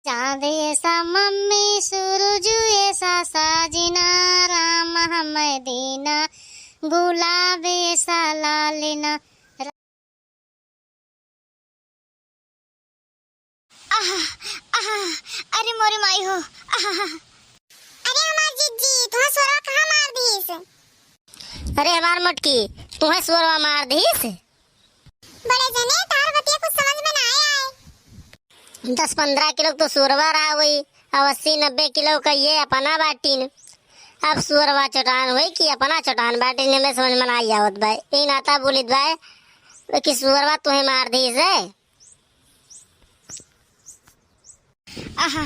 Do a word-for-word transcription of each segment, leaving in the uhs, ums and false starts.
चाँद ऐसा मम्मी, सूरज ऐसा साजना, राम हमें दीना, गुलाब ऐसा लालना। आहा, आहा, अरे मोरे माई हो, आहा। अरे हमार जिज्जी, तुहां सोरवा कहाँ मार दीस? अरे हमार मोटकी, तुहें सोरवा मार दीस? बड़े जने, तार बतिया कुछ समझ में ना आए। दस पन्द्रह किलो तो सोरवा रहा होई, अब अस्सी नब्बे किलो का ये अपना बाटिन। अब सोरवा चोटान होई कि अपना चोटान बाटिन, हमें समझ में ना आई आवत बा। ई नाता बोलित बा कि सोरवा तुहें मार दीस है। आहा,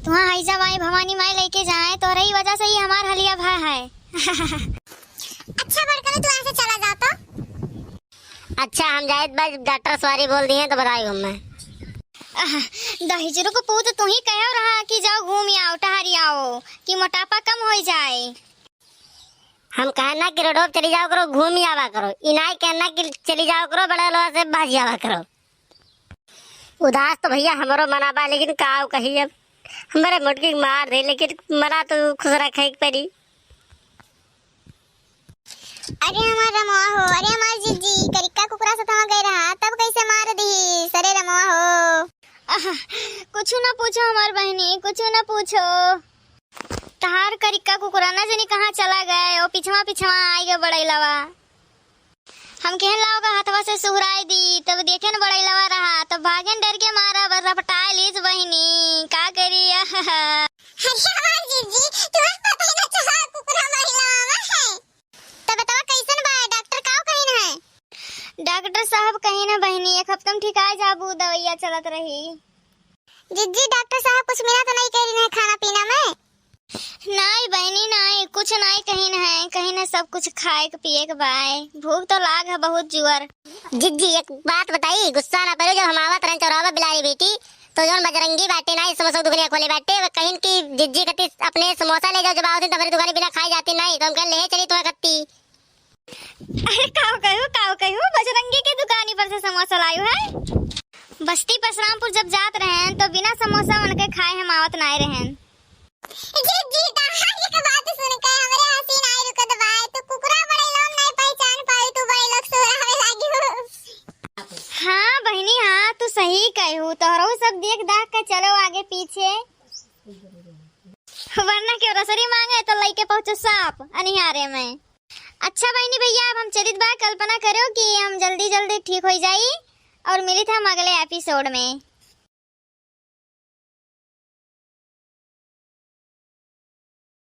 तुहां हैजा माई भवानी माई लेके जाए, तोहरे ही वजह से ही हमार हलिया भा है। अच्छा बड़कने, तू यहाँ से चला जा तो। अच्छा, हम जाइत बा, डॉक्टर सॉरी बोल दिए तो बताई हमें। आहा, दहिजरू को पूत तू ही कहो रहा कि जाओ घूम आओ, टहरी आओ, कि मोटापा कम हो जाए। हम कहना कि रोडो पे चली जाओ करो, घूम आवा करो, ई नाई कहना कि चली जाओ करो, बड़ा लोहा से भाज आवा करो। उदास तो भैया हमरो मना बा, लेकिन काव कही अब, हमरे मोटकी के मार दे, लेकिन मना तो खुश रखे के पड़ी। अरे हमार रमवा हो, अरे हमार जिज्जी, करिक्का कुकुरा सतवा गए रहा, तब कैसे मार दी? अरे रमवा हो। आह, कुछ ना पूछो हमार बहनी, कुछ ना पूछो। तहार करिक्का कुकुरा ना जानी कहाँ चला गए, ओ पिछवा पिछवा आई गए बड़ैलवा। हम केहन लाओगा हथवा से सुहराई दी, तब देखेन बड़ैलवा रहा, तब भागेन डर के मारा, बस रपटाए लीस बहिनी, का करी? अरे हमार जिज्जी, तुहार पता ही ना चला, कुकुरा बड़ैलवा है। तब बतावा कैसन बा, डॉक्टर काव कहिन है? डॉक्टर साहब कहिन है बहिनी, एक हफ्ता में ठिकाए जाबू, दवाइया चलत रही। जिज्जी, डॉक्टर साहब कुछ मिला तो नहीं कह रही है खाना पीना में? नाई बहिनी नाई, कुछ नाई कहिन है, कहिन है सब कुछ खाए के पिए के बाय। भूख तो लाग है बहुत जुअर। जिज्जी एक बात बताई, गुस्सा ना करो, जब हम आवत रहन चौराहा बिलारी बेटी, तो जौन बजरंगी बाटे नाई समोसा दुकानिया खोले बाटे, वो कहिन कि जिज्जी कती अपने समोसा ले जाओ, जब आवत तब हमारी दुकानी बिना खाए जाती नाई, तो हम कहन ले चली तुम्हें कत्ती। अरे काव कहू, काव कहू, बजरंगी के दुकानी पर से समोसा लायू है। बस्ती परशुरामपुर जब जात रहन तो बिना समोसा उनके खाए हम आवत नाय रहन। जिज्जी, तहार एक बात सुन के हमरे हंसी नाय रुकत बाय। तू कुकुरा बड़े लोग नाय पहचान पाई, तू बड़े लोग सुहरावे लागी हो। हाँ बहिनी, हाँ, तू सही कहू। तोहरो सब देख दाख के चलो आगे पीछे, वरना केहू रसरी मांगे तो लइके पहुँचो सांप अनिहारे में। अच्छा बहिनी भैया, अब हम चलित बा, कल्पना करो कि हम जल्दी जल्दी ठीक हो जाई और मिलित हम अगले एपिसोड में।